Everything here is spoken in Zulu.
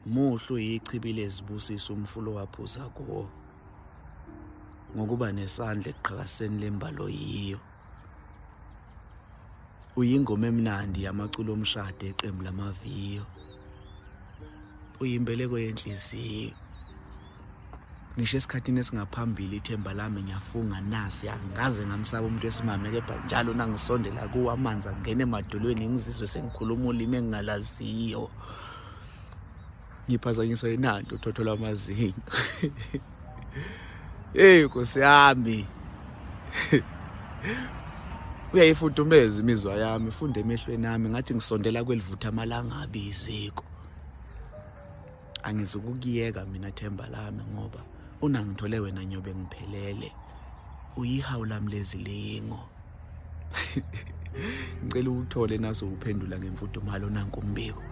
Muhle uyichibi lezibusiso umfula owaphuza kuwo. Ngokuba nesandla ekuqhakaseni lembalo yiyo. Uyingoma emnandi yamaculo omshado eqembu lamaviyo. Uyimbeleko yenhliziyo. Ngisho esikhathini esingaphambili ithemba lami ngiyafunga nasi angikaze ngamsaba umuntu wesimame kepha njalo nangisondela kuwo amanzi angena emadolweni ngizizwe sengikhuluma ulimi engingalaziyo. Ngiphazanyiswa yinanto uthotho lwamazinyo. Hey Nkosi yami. Uyayifudumeza imizwa yami, funda emehlweni ami ngathi ngisondela kwelivutha amalangabi iziko. Angizukukuyeka mina themba lami ngoba unangithole wena nyobe ngiphelele. Uyihawu lami lezilingo. Ngicela uthole naso uphendula ngemfudumalo nanku umbiko.